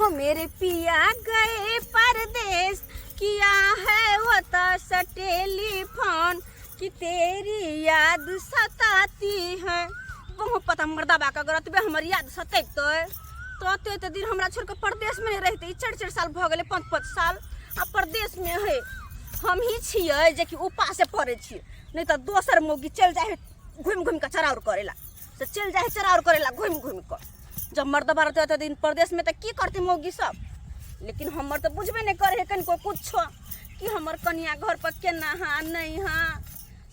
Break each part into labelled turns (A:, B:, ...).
A: हो मेरे पिया गए परदेश, किया है वो तो टेलीफोन कि तेरी याद सताती है। बहुत पता मर्दाबा के अगर अतबे हमर याद सतेतै तो एते एते दिन हमरा छोड़ के परदेश में नहीं रहते। ई 4 4 साल भऽ गेलै, 5 5 साल आ परदेश में है। हम ही छियै जे कि उपासे पड़ै छियै, नहीं तऽ दोसर मौगी चलि जाइ है घुमि घुमि कऽ चराउर करै ला, से चलि जाइ है चराउर करै ला घुमि घुमि कऽ। जब मर्दबा रहतै एते दिन परदेश में तऽ की करतै मौगी सब? लेकिन हमर तऽ बुझबे नहि करै है कनिको कुछो कि हमर कनिया घर पर केना हाँ नहीं हाँ।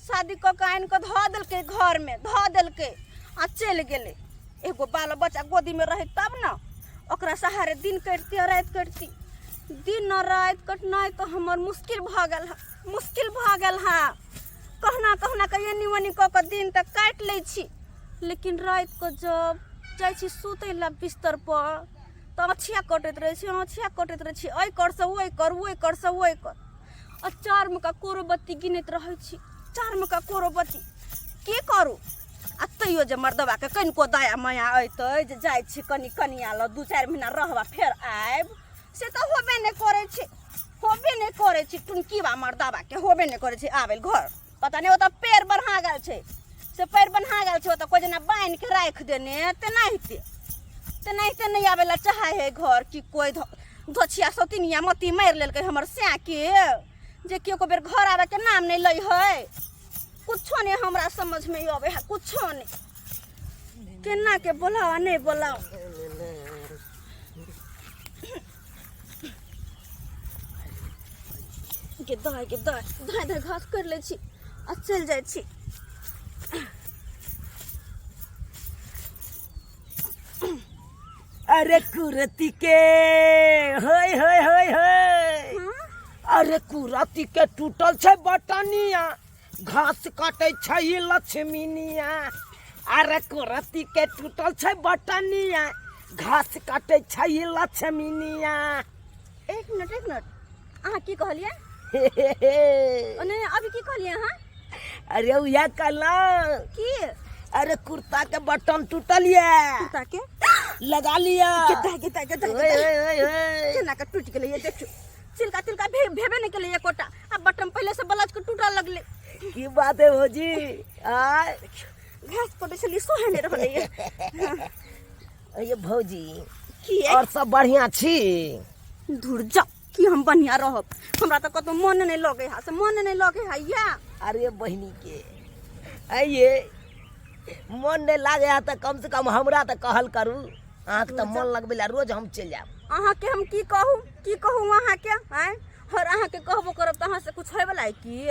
A: शादी कऽ के आनि कऽ धऽ देलकै घरमे, धऽ देलकै आ चलि गेलै। एगो बाल बच्चा गोदीमे रहै तब ने ओकरा सहारे दिन कटती आ राति कटती। दिन आ राति कटनाइ तऽ हमर मुश्किल भऽ गेल हँ, मुश्किल भऽ गेल हँ। कहुना कहुना कऽ एनी ओनी कऽ कऽ दिन तऽ काटि लै छी, लेकिन रातिके जब जाइ छी सुतै लए बिस्तर पर तऽ अछिया कटैत रहै छी, अछिया कटैत रहै छी, एहि करसँ ओहि कर, ओहि करसँ ओहि कर, आ चारमे का कोरोबत्ती गिनैत रहै छी, चारमे का कोरोबत्ती। की करू? आ तैयो जे मर्दबाके कनिको दया माया अयतै जे जाइ छी कनि कनिया लग 2-4 महीना रहबा फेर आयब, से तऽ होबे नहि करै छै, होबे नहि करै छै। टुनकीबा मर्दबाके होबे नहि करै छै आबै घर। पता नहि ओतऽ पेड़ बढ़ा गेल छै, से पेड़ बन्हा गेल छै ओतऽ, कोइ जेना बान्हिके राखि देने तेनाहिते तेनाहिते नहि आबै लए चाहै है घर। कि कोइ धोछिया सौतिनिया मती मारि लेलकै हमर सैके जे कि एको बेर घर आबैके नाम नहि लै है। कुछो नहि हमरा समझमे अबै है, कुछो नहि। केना के बोलाओ आ नहि बोलाओ। के दाय के दाय धाय धाय घास कर लै छी आ चलि जाइ छी।
B: अरे कुरती के होय होय होय होय। अरे कुरती के टूटल छै बटनिया, घास काटे छै लक्ष्मीनिया। अरे कुरती के टूटल छै बटनिया, घास काटे छै लक्ष्मीनिया।
A: एक मिनट एक मिनट, अहाँ की कहलियै? ओ नहीं, अभी की कहलियै अहाँ?
B: अरे उहे कहलहुँ।
A: की?
B: अरे कुर्ता के बटन टूटल ये।
A: कुर्ता के
B: लगा लिया।
A: कितना कितना कितना?
B: ओए, ओए, ओए, ओए।
A: केना के टूट गेलै ये देखियौ, चिलका तिलका भेबे नहीं केलै एकोटा, आ बटन पहले से बलज के टूटल लगलै।
B: की बात है भौजी? आय
A: घास कटै छलियै, सोहे नहीं रहलै ये।
B: ये भौजी
A: की?
B: और सब बढ़िया छी?
A: धुर जा, की हम बढ़िया रहब? हमरा तऽ कतौ मन नहीं लगे है, से मन नहीं लगे है या।
B: अरे बहिनी के आइए मन नहीं लागे है तऽ कम से कम हमरा तऽ कहल करू, अहाँके तऽ मन लगबै ला रोज हम चलि जायब।
A: अहाँके हम की कहू, की कहू अहाँके? आँय, हर अहाँके कहबो करब तऽ अहाँ से कुछ होयवला है की?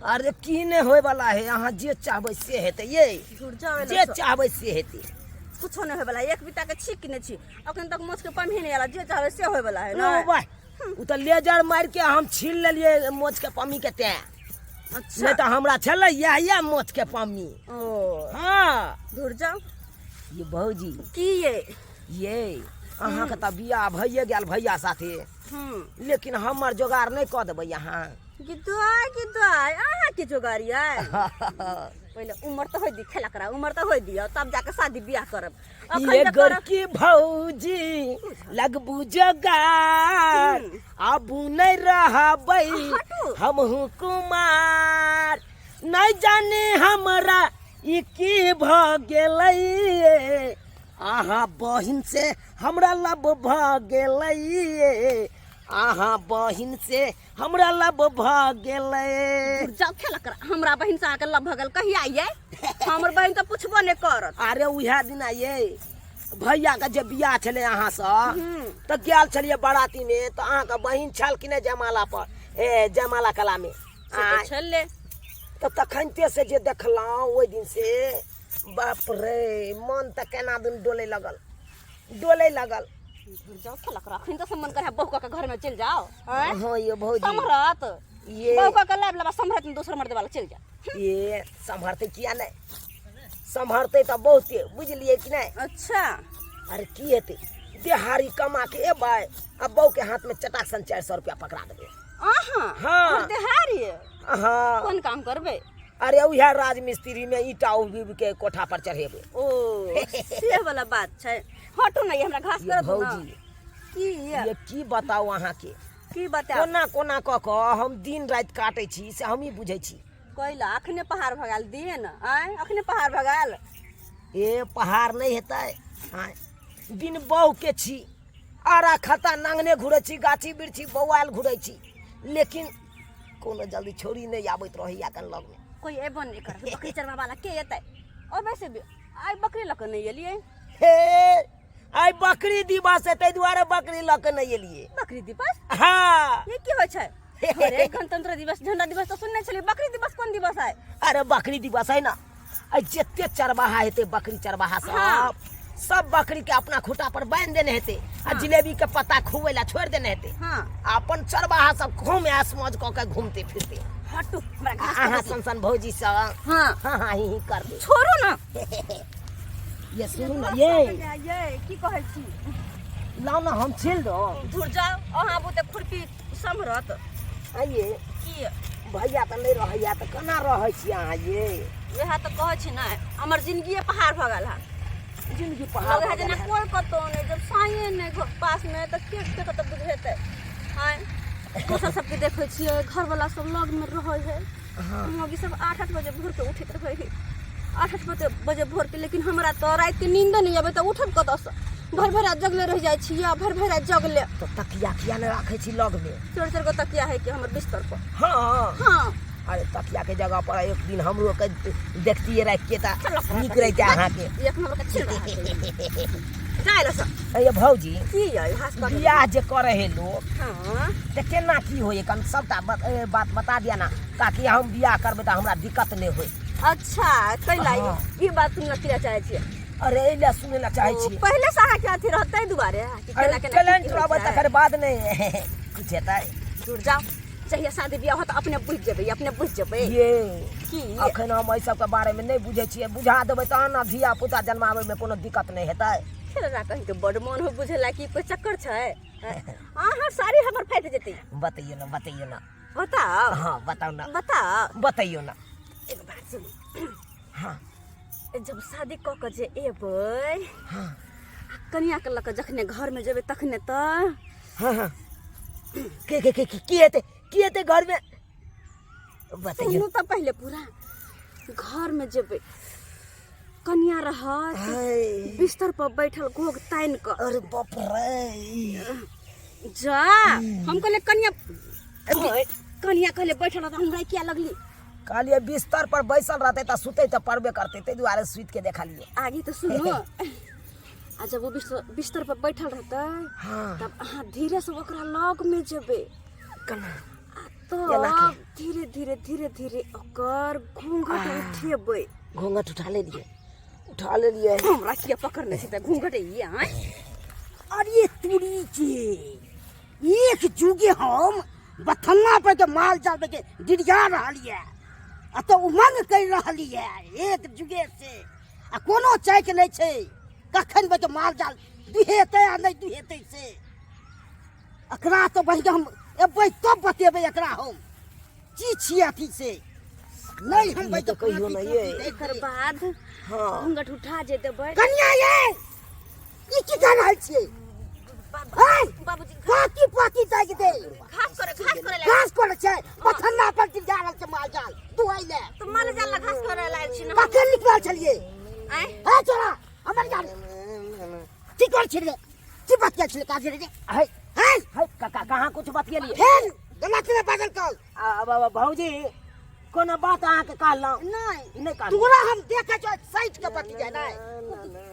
B: अरे की नहीं होयवला है, अहाँ जे चाहबै से हेतै ये।
A: झूठ जावे
B: जे चाहबै से हेतै।
A: कुछो नहीं होयवला है, एक बीता के छी कि नहीं छी, अखन तक मोछ के पम्ही नहीं आला, जे चाहबै से होयवला है ना।
B: ओ भाई, उ तऽ लेजर मारि के हम छीन लेलियै मोछ के पम्मी के तें।
A: अच्छा।
B: नहीं तऽ हमरा छलै इएह इएह मोछ के पम्मी।
A: ओ।
B: हाँ।
A: धुर जाओ।
B: ये भौजी।
A: की ये?
B: ये अहाँके तऽ बियाह भइए गेल भैया साथे, लेकिन हमर जोगार नहि कऽ देबै अहाँ?
A: गिद्दाय गिद्दाय, अहाँ के जोगार ये? पहिले उमर तऽ होय दी, खेला करा उमर तऽ होय दियौ, तब जाके शादी बियाह करब। अखन
B: ये
A: जे करब।
B: गोरकी भौजी लगबू जोगार, आबू नहि रहबै
A: हटू।
B: हमहूँ कुमार। नहि जाने हमरा ई की भऽ गेलै, अहाँ बहिन से हमरा लब भऽ गेलै, अहाँ बहिन से हमरा लब भऽ गेलै।
A: जाओ खेला कर, हमरा बहिन से अहाँके लब भऽ गेल कहिया ये? हमर बहिन तऽ पुछबो नहि करत।
B: अरे उएह दिना ये भैया के जे बियाह छलै अहाँसँ तऽ गेल छलियै बारातीमे, तऽ अहाँके बहिन छल कि नहि जयमाला पर, ए जयमाला कला में?
A: से तऽ छलै।
B: तऽ तखनते से जे देखलहुँ ओहि दिन से बाप रे मन तऽ केना दिन डोलै लगल, डोलै लगल।
A: जाओ खेला कर, अखन तऽ मन करे बहू के घर में चलि जाओ। आँय?
B: हाँ ये भौजी।
A: सम्हरत?
B: ये।
A: बहू के लाब लाबा सम्हरत नहीं, दोसर मर्द वाला चलि जाओ।
B: ये सम्हरतै किया नहि, सम्हरतै तऽ बहुते, बुझलियै कि नहि?
A: अच्छा।
B: अरे की हेतै, देहारी कमा के एबै आ बहू के हाथ में चटाक सन 400 रुपया पकड़ा देबै।
A: अहाँ?
B: हाँ।
A: और देहारी?
B: हाँ।
A: कोन काम करबै?
B: अरे उएह राजमिस्त्री में ईटा उबि के कोठा पर चढ़ेबै।
A: ओ से वाला बात छै। हटू ने, हमरा घास
B: ये
A: कर दू ना।
B: भौजी।
A: की
B: ये की बताउ अहाँके
A: की बताउ
B: कोना कोना कऽ कऽ हम दिन राति काटै छी से हमही बुझै छी।
A: कैला अखने पहाड़ भगाल दिन आँय अखने पहाड़ भगाल?
B: ए पहाड़ नहि हेतै आँय, बिन बहु के छी, आरा खाता नांगने घुरै छी, गाछी बिरछी बौआयल घुरै छी, लेकिन कोनो जल्दी छोरी नहि आबैत रहैया कन लगमे।
A: कोई एबो नहि करत, बकरी चरवा वाला के एतै? अबै से आइ बकरी लऽ कऽ नहि एलियै।
B: हे आइ बकरी दिवस है, ताहि दुआरे बकरी लऽ कऽ नहि एलियै।
A: बकरी दिवस?
B: हाँ।
A: ये की होइ छै? अरे गणतंत्र दिवस, झंडा दिवस तऽ सुनने छलियै, बकरी दिवस कोन दिवस है?
B: अरे बकरी दिवस है ना, आइ जते चरवाहा हेतै बकरी चरवाहा सब,
A: हाँ।
B: सब बकरी के अपना खूटा पर बांधि देने हेतै आ जिलेबी के पत्ता खुबै ला छोड़ि देने हेतै।
A: हाँ।
B: आ अपन चरवाहा सब खूब ऐश मौज कऽ के घूमते फिरते।
A: हटू हमरा घास
B: अहाँ
A: काटै
B: सन सन भौजी सब।
A: हाँ।
B: हाँ हाँ ही ही करबै।
A: छोड़ू ना।
B: ये सुनू ना, ये
A: ये की कहै छी?
B: लाउ ना हम छील दो।
A: दूर जाओ, अहाँ बुते खुरपी सम्हरत।
B: आइए
A: की
B: भैया तऽ नहि रहैया तऽ केना रहै छी अहाँ ये?
A: वएह तऽ कहै छी ने, हमर जिंदगिए पहाड़ भऽ गेल हँ।
B: जिंदगी पहाड़
A: लगे है
B: भऽ
A: जेना
B: गेल हँ।
A: कोई कतौ नहि, जब साये नहि पास में तऽ के के कतौ बुझेतै? आँय दोसर सबके देखै छियै घरवला सब लग में रहै है, मौगी सब 8-8 बजे भोर के उठैत रहै है, 8-8 बजे भोर के, लेकिन हमरा तऽ राति के नींद नहि अबै तऽ उठब कतऽसँ? भरि भरि राति जगले रहि जाइ छियै, भरि भरि राति जगले।
B: तऽ तकिया किया नहि राखै छी लग में?
A: चोर चोर गो तकिया है कि हमर बिस्तर पर।
B: हाँ।
A: हाँ।
B: अरे तकिया के जगह पर एक दिन हमरो के देखतियै राखि के तऽ
A: चलो,
B: नीक रहितै अहाँके।
A: एक नंबर के छिल रहा है। जाय लऽ सब।
B: अरे भौजी,
A: की यै, घास काटै
B: बियाह जे करै है लोग,
A: हाँ।
B: तऽ केना की होइए? कन सबटा बात बता दिया ना, ताकि हम बियाह करबै तऽ हमरा दिक्कत नहि होय।
A: अच्छा, कैला
B: हाँ।
A: ई बात सुनला किया चाहै छियै?
B: अरे एहि लए सुनै लए चाहै
A: ओ,
B: छियै।
A: पहिले से अहाँके अथी रहत ताहि दुआरे कि
B: अरे
A: केना केना की
B: टैलेंट
A: की होइ
B: रहबै
A: छै?
B: तकर बाद नहि कुछ हेतै।
A: दूर जाओ, जहिया शादी बियाह होत अपने बुझि जेबै, अपने बुझि जेबै।
B: ये
A: की
B: अखन हम एहि सबके बारेमे नहि बुझै छियै, बुझा देबै तहन ने धिया पुता जन्माबैमे कोनो दिक्कत नहि हेतै।
A: खेलना कहीं के बड मन हो बुझेला कि कोई चक्कर छै? अहाँ साड़ी हमर फाटि जेतै।
B: बतैयौ ना, बतैयौ ना।
A: बताउ।
B: हाँ बताउ ना।
A: बताउ।
B: बतैयौ ना।
A: एगो बात सुनू।
B: हाँ।
A: जब शादी कऽ के जे एबै,
B: हाँ।
A: कनिया के लऽ के जखने घर में जेबै तखने तऽ
B: हाँ, हाँ। के के के के की हेतै, की हेतै घर में? बतैयौ।
A: सुनू तऽ पहिले पूरा। घर में जेबै, कनिया रहत
B: हाय।
A: बिस्तर पर बैठल घोघ तानि कऽ।
B: अरे बाप रे।
A: जा, हम कहले कनिया,
B: ओए।
A: कनिया कहले बैठल रहत, हमरा किया लगली?
B: कहलियै बिस्तर पर बैसल रहतै तऽ सुतै तऽ पड़बे करतै, ताहि दुआरे सुति के देखलियै।
A: आगे तऽ सुनू, आ जब ओ बिस्तर पर बैठल रहतै,
B: हाँ।
A: तब अहाँ धीरे से ओकरा लग में जेबै।
B: केना?
A: आ तब
B: केना के?
A: धीरे धीरे धीरे धीरे ओकर घूंघट उठेबै।
B: घूंघट उठा लेलियै, उठा लेलियै।
A: हमरा किया पकड़ने छै तऽ घूंघट ये? आँय
C: अरे तुरी के एक जुगे हम बथन्ना पर के माल जाल के डिरिया रहल ये, आ तऽ उमंग कर रहल ये एक जुगे से, आ कोनो चैक नहि छै कखन बे के माल जाल दुहेतै आ नहि दुहेतै से। एकरा तऽ बढ़िया हम एबै तब बतेबै एकरा हम की छियै अथी से। नहि हम
B: ई तऽ कहियो नहि ये।
A: एकर बाद
B: हाँ।
A: घूंघट उठा जे देबै।
C: कनिया ये ई की कर रहल छियै? हैं?
A: बाबूजी,
C: पाकी पाकी दागि दे।
A: घास करे, घास करे ला।
C: घास करे छै, बथन्ना पर गिर जा रहल छै माल जाल दुआइ ले।
A: तऽ माल जाल ला घास करे लायल छी ना।
C: कखन निकलल छलियै?
A: आँय?
C: हे चोरा, हमर जाल। की कर छियै? की बतिया छियै काज रे?
B: है,
C: हैं?
B: है, काका कहाँ कुछ बतियलियै?
C: फेर गलत ने बाजल कल।
B: आ, अब, भौजी, कोनो बात अहाँके कहलहुँ?
A: नहि।
B: नहि कहलहुँ।
C: तोरा हम देखै छौ साइड के बतिया नहि।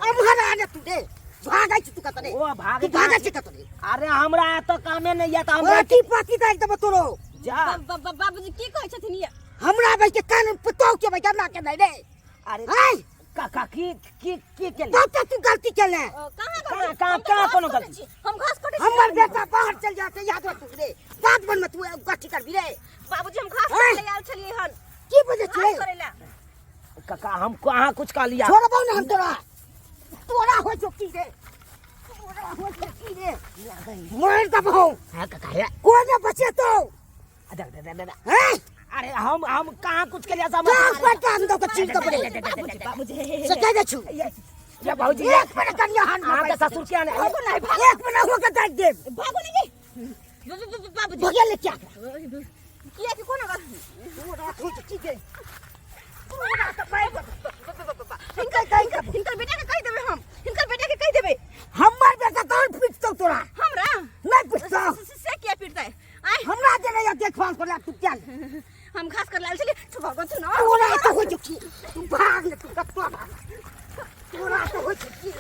C: अमहर आने तू रे। भागै छी तू कतऽ रे?
B: ओ, भागै
C: तू भागै छी कतऽ रे?
B: अरे हमरा एतऽ कामे नहि यऽ तऽ हमरा
C: पाकी पाकी दागि देबो तोरो।
B: जा।
A: बाबूजी की कहै छथिन ये?
C: हमरा भाई के कान पुतौ के भाई हमरा के नहि रे।
B: अरे
C: हैं?
B: काका की की की केली?
C: तब तऽ तू गलती केले।
A: ओ, कहाँ
B: कहाँ,
A: गलती?
B: कहाँ,
A: हम तऽ
B: कहाँ
A: घास
B: कोनो
A: कटै
B: गलती?
A: छी। हम घास कटै छी।
C: हमर बेटा बाहर चल जाते याद रख तू रे। बात बन में तू गठी करबी रे।
A: बाबूजी हम घास
C: हैं?
A: काटै आयल छलियै हन।
C: की बजै
A: घास
C: छियै?
A: करै लए।
B: काका हम कहाँ कुछ कहलियै?
C: छोड़बौ ने हम तोरा। तोरा होइ छौ की रे? तोरा होइ छौ की रे? मारि देबौ।
B: हाँ काका, हे।
C: कोइ ने बचेतौ।
B: दे, दे, दे, दे, दे।
C: हैं?
B: अरे हम कहाँ कुछ केलियै सब?
C: कहाँ पर टांग दऽ के चीर देबौ रे?
A: बाबूजी, बाबूजी।
C: से कहि दै छु।
B: ये, या भौजी
C: एक मिनट कनिया हाथ
B: अहाँके ससुर किया नहि
A: भागो नहीं भागो
C: एक मिनट होके दागि देब
A: भागो नहीं बाबूजी
C: भगेल क्या
A: किया कि कोना बात
C: तोरा थोड़ी की के तोरा तऽ पाइ
A: हिनकर हिनकर हिनकर बेटा के कहि देबै हम हिनकर बेटा के कहि देबै
C: हमर बेटा तोहन पिटतौ तोरा
A: हमरा
C: नहि पिटतौ
A: से किया पिटतै आय
C: हमरा देने या देखभाल करला तू क्या
A: हम घास कर लाल छलियै तू भागो तू ना
C: तोरा तऽ होइ छौ की तू भाग ने तू कतऽ भाग तोरा तऽ होइ छौ की